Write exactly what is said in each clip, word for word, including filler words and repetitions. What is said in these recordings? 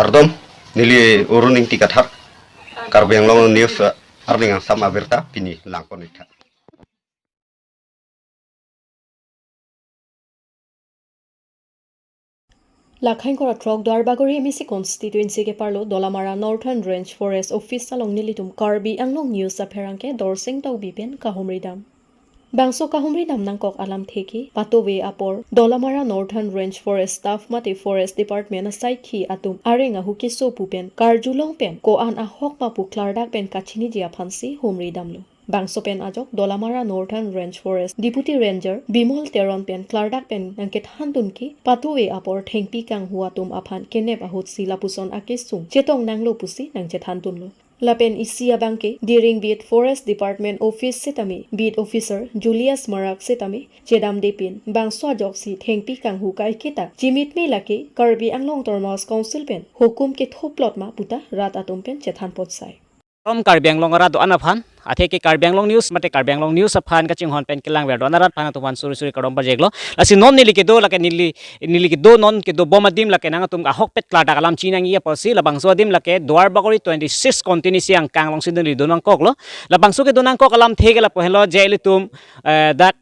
Kardom, neli Arun Ingti Kathar, Karbi Anglong News, eh, arni angsam abirta pini langpon-iktha. Lakhang kora throk Duarbagori M A C constituency ke parlo Dolamara Northern Range Forest Office along nelitum Karbi Anglong News apherangke Dorsing Tokbi pen kahumri dam. Bangso kahumri dam nangkok alamthe ke, patove apor Dolamara Northern Range Forest staff mate Forest Department asaikhi atum areng ahu keso pu pen karjulong pen ko-an ahok ma pu klardak pen kachiniji aphansi humri damlo. Bangso pen ajok Dolamara Northern Range Forest Deputy Ranger Bimol Teron pen klardak pen nangkethandun ke, patove apor thengpi kanghu atum aphan kenep ahutsi lapuson akesung chetong nanglo pusi nangchethandunlo. Lapen isi abangke Diring Beat Forest Department Office setame Beat Officer Julius Marak setame chedamde pin bangso ajoksi thengpi kanghu kaiketa chimitme lake Karbi Anglong Autonomous Council pen hukum kethoplot ma puta rat atum pen chethan potsai. From Karbi Anglong arat do-an aphan, athe ke Karbi Anglong News mate Karbi Anglong News aphan kachinghon pen kelangver do-an arat aphan atum aphan suri suri kardom pajeklo. Lasi non neli kedo lake neli, neli kedo non kedo bom adim lake nangtum ahokpet klardak alam chiningje apotsi, labangso adim lake Duarbagori twenty-six constituency angkang alongsi neli do nangkoklo. Labangso kedo nangkok alamthe ke lapu henlo je ilitum, eh, dak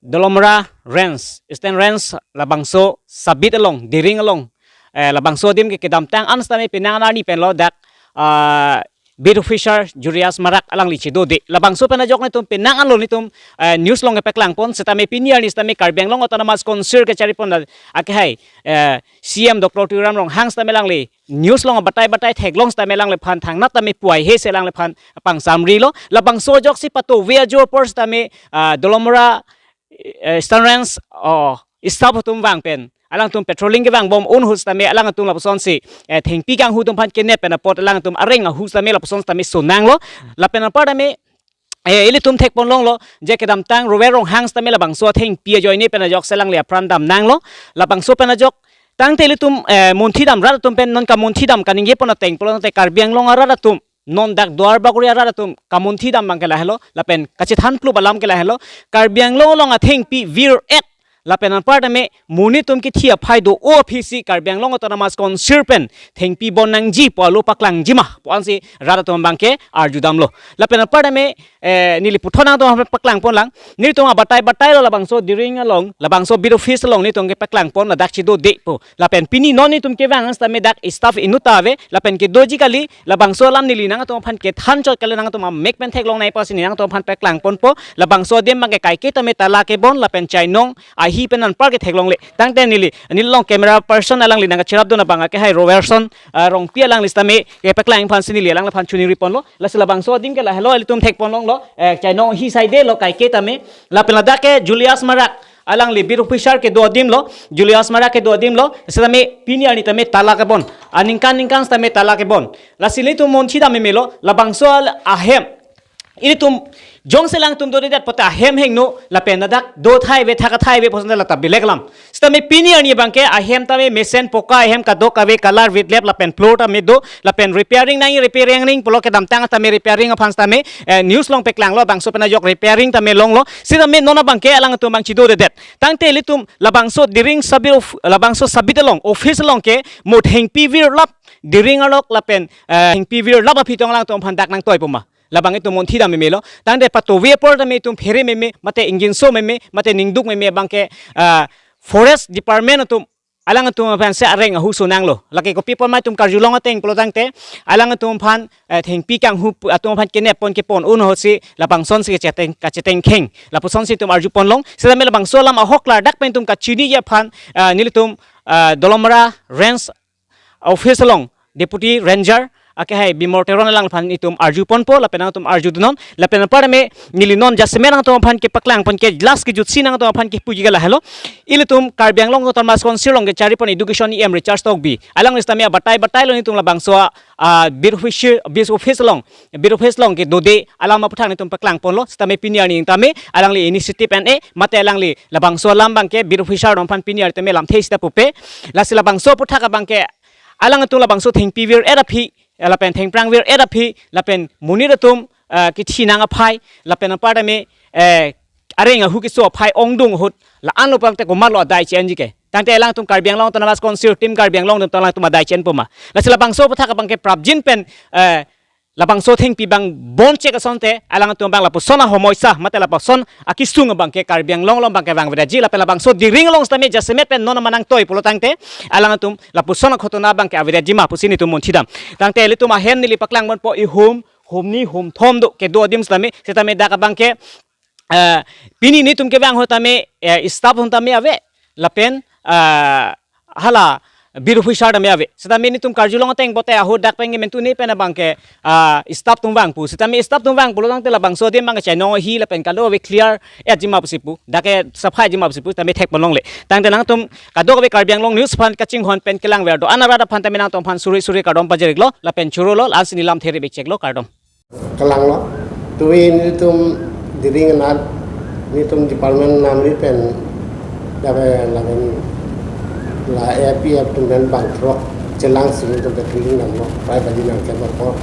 Dolamara Range, Eastern Range, labangso sabit along, Diring along, eh, labangso adim ke kedamtang an setame penang an arni penlo dak, ah, Beat Officer Julius Marak alangli chedode. Labangso pen ajok netum penang anlo netum, eh, news along kepaklangpon setame pini arni setame Karbi Anglong Autonomous Council kecharipon la akehai, eh, C M Doctor Tuliram Ronghang setame alangli news along batai batai theklong setame alangliphan thangnat tame puai he se alangliphan pangsamrilo. Labangso ajoksi patove ajo apor setame, ah, Dolamara, eh, Eastern Range, oh, staff atum vang pen alangtum patrolling kevang bom un ahut setame alangtum lapusonsi, eh, thengpi kanghu atum aphan kenep pen apot alangtum areng ahu setame lapuson setame sonanglo. Lapen apar tame, eh, ilitum thekpon longlo je kedamtang Rover Ronghang setame labangso athengpi ajoine pen ajok se alangli apran damnanglo. Labangso pen ajok tangte ilitum, eh, munthi dam rat atum pen non kamunthi dam kaningjepon ateng pulo tangte Karbi Anglong arat atum, non dak Duarbagori arat atum kamunthi dam abangke lahelo, lapen kachethan plup alam ke lahelo, Karbi Anglong along athengpi vir-et, lapen apar tame monit atum kithi aphai do-o aphisi Karbi Anglong Autonomous Council pen thengpi bon nangji pu alo paklangji ma pu ansi rat atum abangke arju damlo. Lapen apar tame, eh, neli puthot nangtum paklangpon lang. Nelitum abatai batailo labangso Diring along, labangso Beat Office along netum kepaklangpon ladak chedode pu. Lapen pini non netum kevang setame dak staff inut ta ave, lapen kedoji kali, labangso alam neli nangtum aphan kethan chot kali, nangtum amek pen theklongnei apotsi nangtum aphan paklangponpo. Labangso adim abangke kaike tame tala kebon lapen chainong ahi pen anpar ke theklongle. Tangte neli, neli along camera person alangli nangkacherapdun abang akehai Roverson, ah, Rongpi alangli setame kepaklang aphansi neli alangliphan choningriponlo. Lasi labangso adim ke lahelo ilitum thekpon longlo, eh, chainong ahi saidelo kaike tame. Lapen ladak ke Julius Marak alangli Beat Officer kedo adimlo, Julius Marak kedo adimlo, setame pini arni tame tala kebon. Aningkan ningkan setame tala kebon. Lasi ilitum munthi dam memelo, labangso al-, ahem. Ilitum jongsi alangtum dodedet pote ahem hingno, lapen ladak do thai ave, thak thai ave puson lata bilek lam. Setame pini arni abangke ahem tame mesen poka ahem kadokave color vitlep lapen floor tame do, lapen repairing nang repairing ring pulo kedamtang tame repairing aphan setame, eh, news along paklanglo, bangso pen ajok repairing tame longlo. Setame non abangke alangtum abang chedodedet. Tangte ilitum labangso Diring sabit of-, labangso sabit along, office along ke mo thengpi virlap, Diring alok lapen, eh, thengpi virlap aphi tong alangtum aphan dak nangtoipo ma. Labang itum munthi dam memelo. Tangte patove apor tame itum phere meme, mate ingjinso meme, mate ningduk meme abangke, ah, Forest Department atum alangtum aphansi areng ahu sonanglo. Lake kopi apot ma itum karjulong ateng pulo tangte, alangtum aphan, eh, thengpi kanghu pu-, atum aphan kenep pon kepon un ahutsi lapuson si kacheteng, kachetengkheng. Lapusonsi itum arjupon long. Setame labangso alam ahok klardak pen itum kachiniji aphan, ah, nelitum, ah, Dolamara Range Office along Deputy Ranger akehai Bimol Teron alangliphan itum arjuponpo, lapen nangtum arjudunon, lapen apar tame neli non jasemet nangtum aphan kepaklangpon ke last kejutsi nangtum aphan kepuji ke lahelo. Ilitum Karbi Anglong Autonomous Council along kecharipon Education E M Richard Tokbi, alangli setame abatai batailo nelitum labangso, ah, Beat Office, Beat Office along, Beat Office along kedode alam aputhak nelitum paklangponlo. Setame pini arni tame alangli initiative en-e, mate alangli labangso alam abangke Beat Officer atum aphan pini arni tame lamthe sita pupe. Lasi labangso aputhak abangke alangtum labangso thengpi vir-et aphi, lapen thengphrang vir-et aphi, lapen monit atum, ah, kithi nang aphai, lapen apar tame, eh, areng ahu keso aphai ongdung ahut, la-anlo pangte komatlo adai chi-enji ke. Tangte alangtum Karbi Anglong Autonomous Council, Team Karbi Anglong atum alangtum adai chenpo ma. Lasi labangso aputhak abangke prapjin pen, eh, labangso thengpi abang bon chek asonte, alangtum abang lapuson ahomoisa, mate lapuson akisung abangke Karbi Anglong along abangke vangvedaji, lapen labangso Diring along sitame jasemet pen non manang toi pulo tangte, alangtum lapuson akhotona abangke avedaji ma pusi nelitum munthidam. Tangte ilitum ahem neli paklang ponpo, ihum, humni, humthom do, kedo adim sitame, sitame dak abangke, eh, pini nelitum kevang ahut tame, eh, staff atum tame ave, lapen, eh, hala, bureau officer tame ave. Sitame nelitum karjulong ateng pote ahut dak pen kementu ni pen abangke, ah, staff atum vang pu. Sitame staff atum vang pulo tangte labangso adim abangke chainong ahi lapen kado ave clear etji ma pusi pu. Dak ke saphai etji ma pusi pu. Tame thek ponlongle. Tangte nangtum kadokave Karbi Anglong News aphan kachinghon pen kelangver do-an arat aphan tame nangtum aphan suri suri kardom pajirlo lapen chorolo, la-an si neli lamthe ri bek cheklo, kardom. Kalanglo, tuwi nelitum Diring anat, nelitum department namri pen, lapen, lapen la A P F atum pen bang throk chelangsi nelitum patrolling damlo, prai baji nangkep apor.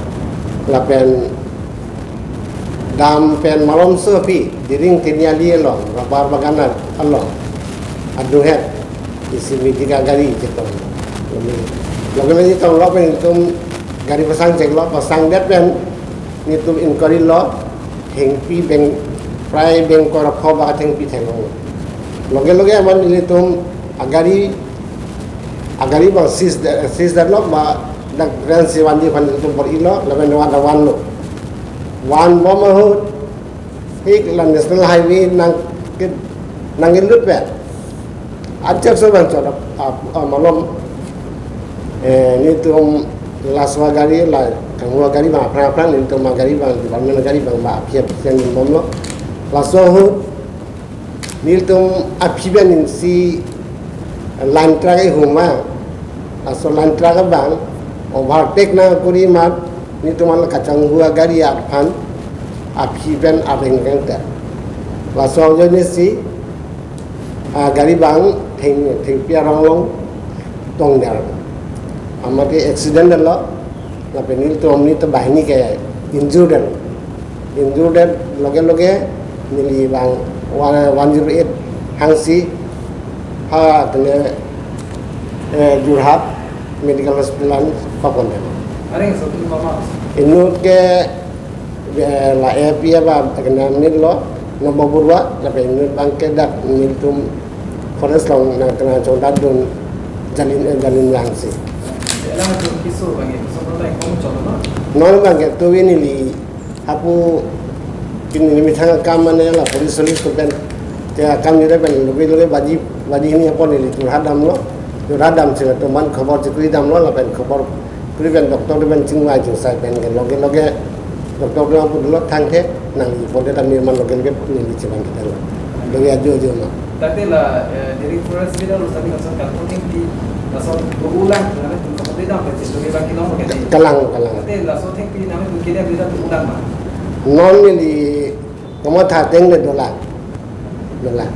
Lapen dam pen malomso aphi, Diring Tiniali along, rubber bagan along, adunghet, isi medik agari chetong. Loge loge chetonglo pen nelitum gari pasang cheklo, pasang det pen nelitum inquiry lo, thengpi beng, prai beng kor apho ba thengpi theklong. Loge loge amat nelitum agari, agari abang seize de-, seize detlo ba dak range si vanji aphan nelitum bor-ilo, lapen van, vanlo. Vanbom ahut, hik la National Highway nang ke, nangkelut pen. Ajak so bang chot, ah, ah, malom. Eh, nelitum laso agari la, kanghu agari abang aphrang aphrang, nelitum agari abang, department agari abang, ba aphi aphi pen bomlo. Laso ahut, nelitum aphi pen isi line truck ihum ma. Laso line truck abang, overtake nangkuri amat, nelitum hala kachanghu agari aphan, aphi pen areng kangte. Laso ajoine si, ah, gari abang theng, thengpi arong along tongdar. Amat ke accident lo, lapen nelitum nelitum banghini ke injured lo. Injured loge loge neli abang one, one zero eight hangsi ha kene, eh, Jorhat Medical Hospital an pakondet. Areng so tu mama. Inut ke, eh, la A P F agenamit lo, Nobbo Baruah, lapen inut abangke dak nelitum forest along nangkena chongdadun Jalin, eh, Jalin Langsi. Elang tu kiso abangke, kiso abangke kong cholo no? Non abangke tuwi neli hapu pini neli methang akam mane la police, police atum pen, te akam neli pen loge loge baji, baji hini apor neli Jorhat damlo, Jorhat damsi latum aphan khobor chekuri damlo, lapen khobor kuri pen doctor atum pen chingvai chingsai pen ke loge loge doctor atum aphan pulo thangthe nangji ponte tame man loge loge neli chevan kita lo. Loge ajo ajo ma. Tangte la, eh, Diring Forest Village lo sami lason kalpo thengpi, lason do-ulang, nane tum kamu dam pe chis loge bang kilong ke. Kalang, kalang. Tangte laso thengpi nane tum kede bida do-ulang ma. Non neli komat ateng le dolang. Dolang.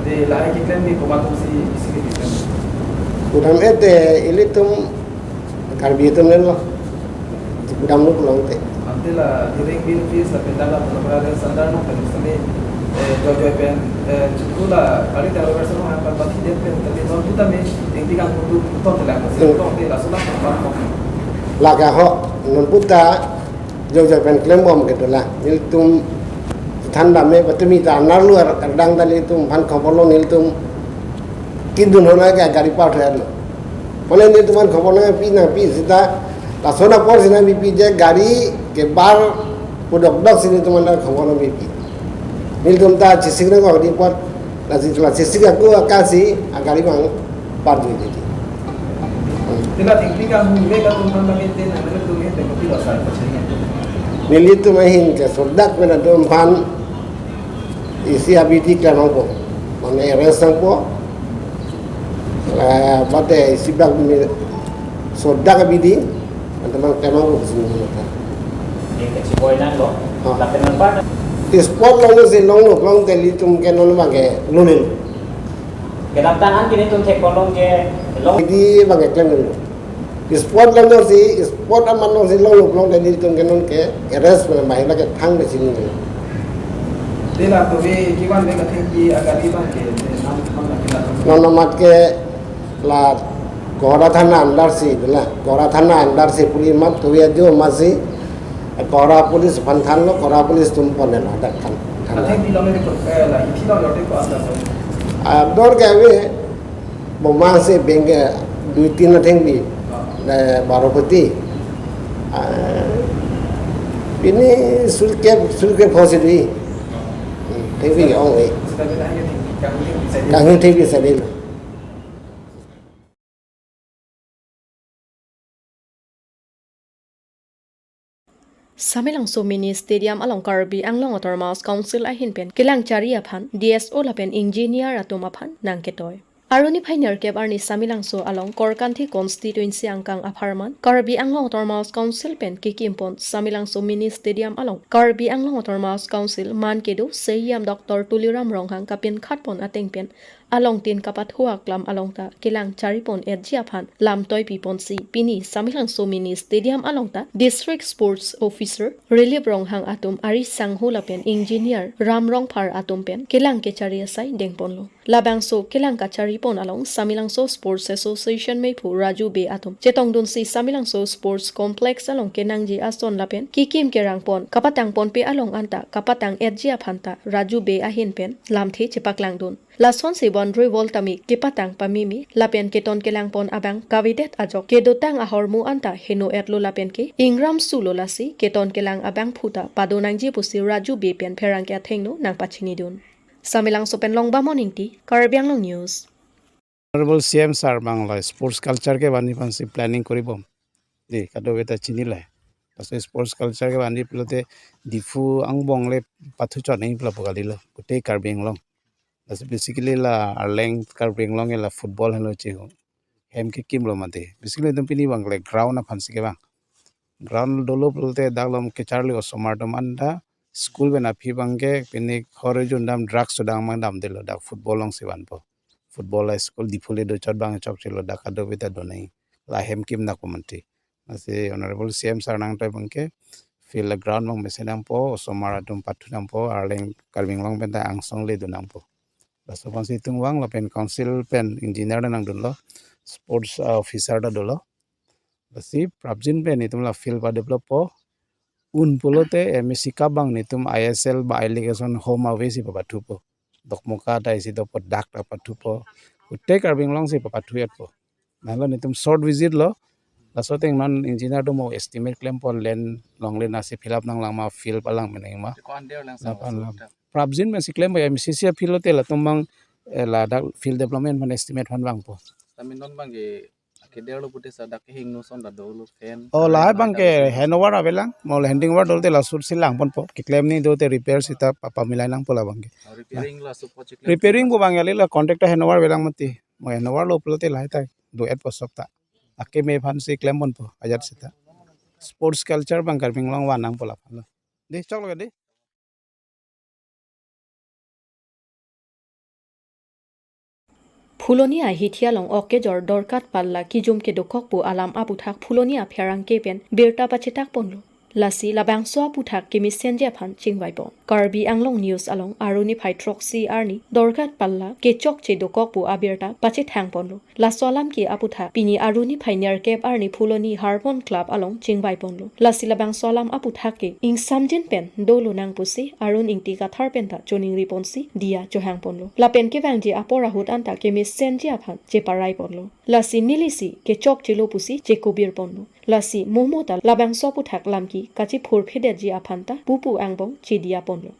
Te lahai keklem ke komat atumsi isi keklem? Pudam-et te ilitum Karbi atum le lo. Pudam lo pulote. Ante la Diring Bill Office lapen dala pura pura standard no pen sami, eh, joijoi pen, eh, chukru la kali tero verso no han pan pati det pen tapi non tu tame tingti kang kutu ton te la kasi Hmm. Tong te laso la pan kok. Lake ho, non puta joijoi pen klembom ke dolang. Nelitum than dam me, patumi ta narlu ar-, ardang ta nelitum aphan khobor lo, nelitum kedun hona ke gari park lo. Mane nelitum aphan khobor nangpi nangpi seta, lason apor si nangpipi je gari kebar pudok dok si nelitum aphan khobor nangpipi. Nelitum ta chesik nangkok di apot, lasi, lasi chesik ako akasi, agari abang parjuidet. Te la thengpi kanghu ave atum aphan bang ante nang nelitum ante kopi lo sar pachini. Nelitum ahin ke sodak pen atum aphan isi abidi klempo. Mane arrest nangpo. Eh, bate isi bak ni sodak abidi, atum aphan klempo sini. Ini kecil boy nang lo. Ha. Lapen nang pan. Spot along si longlo, long te nelitum ke non abangke lulil. Kedaptan an ke nelitum thek kolong ke long. Abidi abangke klem lo. Spot along si, spot amat along si longlo, long te nelitum ke non ke arrest pen bahai lake thang ke sini. Te la tuve kevan ave kathengpi agari abangke, nam, nam lake la. Non amat ke la Kohora thana under si, la Kohora thana under si puli mat tuya jo masi Kohora police aphan thanlo, Kohora police atum pon la dak than. Than. Atheng di lame ko, eh, la ithi lo lote ko asa so. Ah, dor ke ave, bomang si beng ke dui tin atheng di, eh, baro koti. Ah, pini sulke, sulke phosi dui. Hmm, thengpi ong eh. Kanghi thengpi sa dei. Samelangso Mini Stadium along Karbi Anglong Autonomous Council ahin pen kelang chari aphan D S O lapen engineer atum aphan nangketoi. Aruni phai nerkep arni Samelangso along Korkanthi constituency angkang apharman Karbi Anglong Autonomous Council pen kekim pon Samelangso Mini Stadium along Karbi Anglong Autonomous Council man kedo C E M Doctor Tuliram Ronghang kapinkhat pon ateng pen along tin kapathu aklam along ta kelang chari pon etji aphan lam toi pi ponsi pini Samelangso Mini Stadium along ta District Sports Officer Rilip Ronghang atum ari sangho lapen engineer Ram Rongphar atum pen kelang kechari asai deng ponlo. Labangso kelang kachari pon along Samelangso Sports Association mephu Raju Bey atum chetongdunsi Samelangso Sports Complex along kenangji ason lapen kekim kerang pon kapatang ponpe along anta kapatang etji aphan ta Raju Bey ahin pen lamthe chepaklangdun. Lasonsi boundary wall tame kepatang pameme lapen keton kelang pon abang kavedet ajok kedotang ahormu anta heno etlo lapen ke ingram sulo, lasi keton kelang abangphu ta pado nangji pusi Raju Bey pen pherangke athengno nangpachinidun. Samelangso pen Longbamon Ingti, Karbi Anglong News. Honorable C M sir abang la sports culture kevanji aphansi planning koribom. Dei, kadokave ta chinilo. Laso sports culture kevanji pulote Diphu angbong le pathu chot nangji pulo pu kalilo, pute Karbi Anglong. Laso basically la arleng Karbi Anglong ke la football henlo chiho. Hem kekimlo mate. Basically itum pini abang le ground aphansi kevang. Ground dolo pulote dak lom kecharli osomar atum anta school pen aphi abang ke pini khor jun dam drugs sudang mang damdelo, dak football alongsi vanpo. Football la school Diphu le dochot abang chokchelo, dak kadokave ta donai. La hem kimnakpo mate. Lasi Honorable C M sir nangtoi abang ke field ground abang mesen nangpo, osomar atum pathu nangpo, arleng Karbi Anglong pen ta angsong le do nangpo. Laso aphansi itum vang lapen council pen engineer ta nangdunlo, sports, ah, officer ta dolo. Lasi prapjin pen itum la field padevelop po. Un pulote M A C cup abang netum I S L ba I-League ason home away si papathupo. Dokmoka ta isi dopo, dak ta pathupo. Pute Karbi Anglong si papathu etpo. Nalo netum short visit lo. Laso ateng non engineer atum mo estimate klempo, land longle nasi fill up nanglang ma, field palang meneng ma. Ko under lang sa. Lapan so lam. Prapjin pensi klempo, M C C a field lote latum abang, eh, ladak field development aphan estimate aphan vangpo. Tame non abang ke keder lo pute sa dak kehingno ason ta dolo fan. Oh, lahai abang ke handover avelang, mo handing over dolote laso ahut si lang ponpo. Keklem ni dolote repair seta pa, pamilai nangpo labang ke. Oh, repairing la support si klem. Repairing pu abang kali, la contractor handover avelang mati. Mo handover lo pulote lahai ta do etpo sok ta. Akeme aphansi klem ponpo ajat seta. Sports culture abang Karbi Anglong van nangpo laphan lo. Dei, choklo dei. Phuloni ahithi along ok kejor dorkat palla kijum kedokok pu alam aputhak Phuloni apherangke pen birta pachetak ponlo. Lasi labangso aputhak kemesenji aphan chingvai pon. Karbi Anglong News along aruni phai throksi arni dorkat palla kechokche dokok pu abirta pachethang ponlo. Laso alam ke aputhak pini aruni phai nerkep arni Phuloni Harmon Club along chingvai ponlo. Lasi labangso alam aputhak ke ingsamjin pen dolo nang pusi Arun Ingti Kathar pen ta choningri ponsi diya chohang ponlo. Lapen kevangji apor ahut anta kemesenji aphan cheparai ponlo. Lasi nelisi kechokchelo pusi chekobir ponlo. Lasi momo ta labangso aputhak lam ke kachephurphedetji aphan ta pupu angbong chediya ponlo.